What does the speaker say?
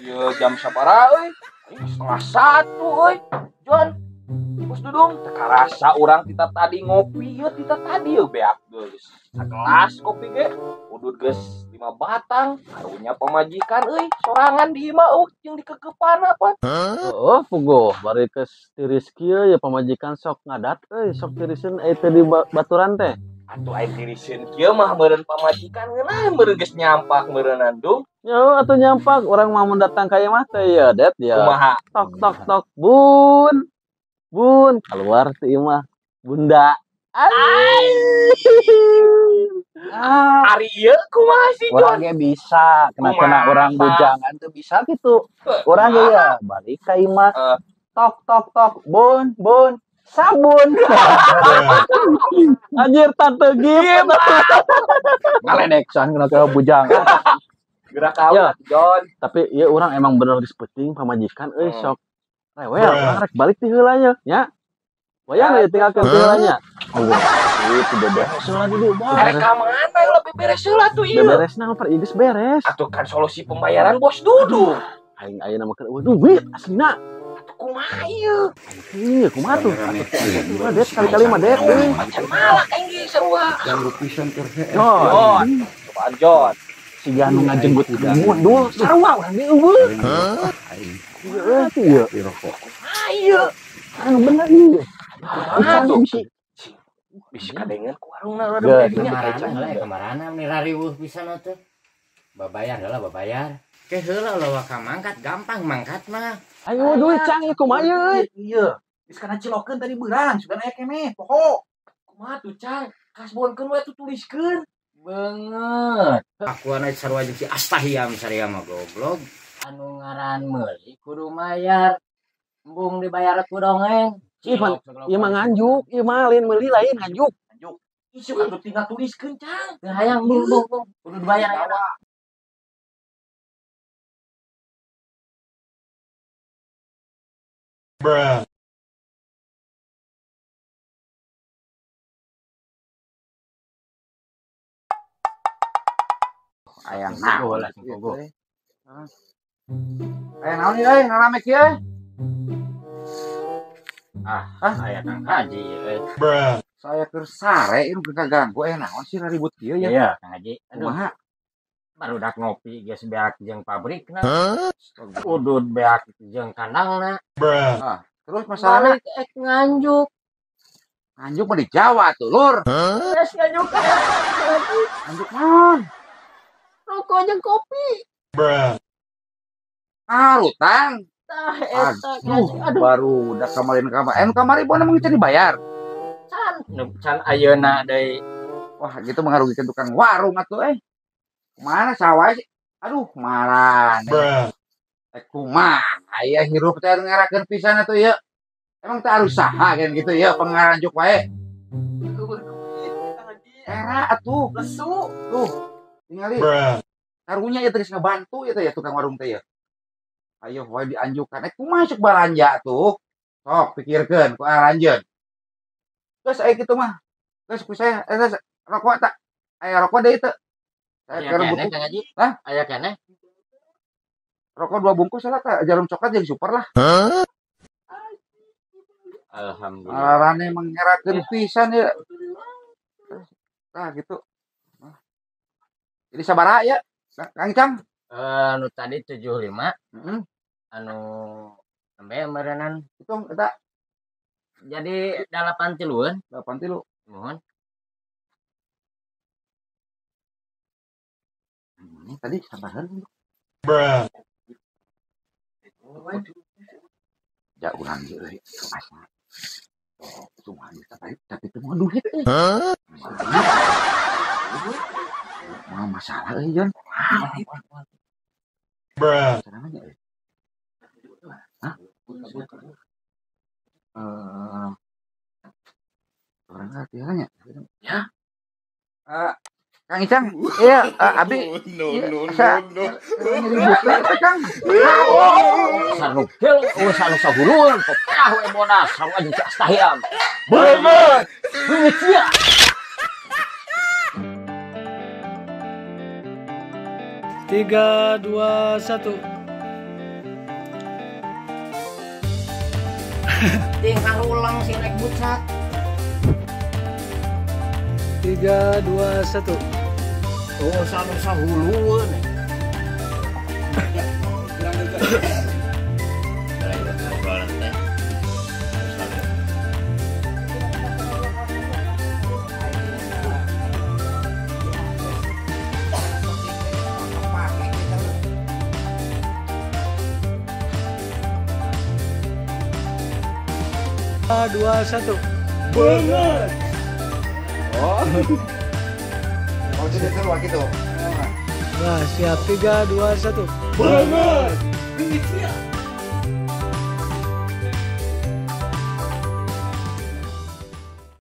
Ieu jam sabaraha euy? 12:30 euy. Jon. Bos Dudung, teu karasa urang tita tadi ngopi ieu tita tadi ieu beak geus. Sagelas kopi ge udud geus 5 batang, karunya pamajikan euy, sorangan di imah euy jeung dikekepan apa. Heeh, puguh bari geus tiris kieu ya pamajikan sok ngadat euy, sok tiriseun euy teh di baturan teh. Atuh aya tiriseun kieu mah meureun pamajikan ngeunah meureun geus nyampak meureunnan Dung. Ya atuh nyampak urang mah mun datang ka imah teh ya det ya. Kumaha? Tok tok tok bun. Bun keluar ti imah bunda. Ari ieu kumaha sih Jon? Urang ge bisa, kena-kena urang bujangan teu bisa gitu. Urang ge ya balik ka imah. Tok tok tok bun bun sabun. Anjir tante Gip. Ngaledek san kena-kena bujangan. Gerak kawan Jon. Tapi ieu urang emang bener geus peuting pamajikan euy sok rewel, urang rek balik ti heula nya, nya. Wayang we tinggalkeun ti heula nya. Itu beberes heula di dieu. Rek ka mana heula beberes heula tuh ieu. Beberesna mah geus beres. Atuh kan solusi pembayaran Bos Dudung. Aing ayeuna mah keur eueuh duit aslina. Atuh kumaha ieu? Ieu kumaha tuh? Atuh det kali-kali mah det euy. Macan malak aing ge sarua. Ganggu pisan keur heeh. Jon, cobaan Jon. Siga nu ngajenggut mundul sarua urang ge eueuh. Ieu tuh ieu. Ayo. Anu bener ieu. Atuh bisi kadengeun ku warungna rada kamarana kamarana meni rariweuh pisan atuh. Babayar heula babayar. Ke heula lawa ka mangkat gampang mangkat mah. Ayo duit cang ieu kumaha ieu? Ieu. Geus kana cilokeun tadi beurang, sugan aya keneh poho. Kumaha tuh cang? Kasbonkeun we tuh tuliskeun. Banget. Aku ana sarua jeung si Astahiyam saria mah goblok. Anu ngaran meuli kudu mayar. Embung dibayar ku dongeng. Ieu mah nganjuk, ieu mah lain meuli lain nganjuk. Nganjuk. Isu atuh tinggal tuliskeun cang. Teu hayang bung bung bung kudu dibayar ayeuna. Bruh. Ayang naon lah singkogo. Aya naon ieu euy rame kieu euy? Ah, aya Kang Haji euy. Bruh. Saya keur sare ieu kaganggu aya naon sih ribut kieu ya? Iya, Kang Haji. Aduh. Kumaha? Barudak ngopi geus beak jeung pabrikna. Udud beak jeung kandangna. Bruh. Ah, terus masalahna ek nganjuk. Nganjuk mah di Jawa tuh, Lur. Geus nganjuk. Nganjuk naon? Rokok jeung kopi. Bruh. Ah, utang. Tah eta. Aduh, baru udah kemarin kamar. Kamari bona mah can dibayar. Can, can ayeuna deui. Wah, gitu mengarugikan tukang warung atuh eh. Kumaha sawah sih? Aduh, marane. Eh kumaha aya hirup teh ngerakeun pisan atuh ieu. Emang teh harus saha kan gitu ya pengaranjuk wae. Era atuh, lesu. Tuh, tingali. Karunya ieu teh geus ngebantu ieu teh ya tukang warung teh ya. Ayo wae dianjukan. Kumaha sok balanja tuh? Sok pikirkeun ku aranjeun. Geus aya kitu mah. Geus ku saya eta rokok tak. Aya rokok deui teu. Saya keur butuh. Hah? Aya keneh. Rokok 2 bungkus lah tah, jarum coklat jeung super lah. Alhamdulillah. Arane mengerakeun pisan ya. Tah gitu. Jadi sabaraha ya? Kang Cang? Anu tadi 75. Heeh. Anu nembe meureunan hitung eta. Jadi 8 tilueun. 8 tilu. Nuhun. Ini tadi sabaraha? Bruh. Ya urang ieu euy asa. Cuma tapi teu mau duit euy. Mau masalah euy Jon. Bruh. Hah? Orang ngerti nya. Ya. Kang Icang, iya, abi, No, no, asa no, no. nyeri Kang. Sanukil, sanu sahuluan, pepeah we bonas, sarua jeung si Astahiam. Beungeut. Beungeut sia. 3, 2, 1. Ting harulang si rek bucat. 3, 2, 1. Oh, sanu sahulueun. 3, 2, 1. Banget. Oh. Oh, itu seru gitu. Nah, siap. 3, 2, 1. Banget.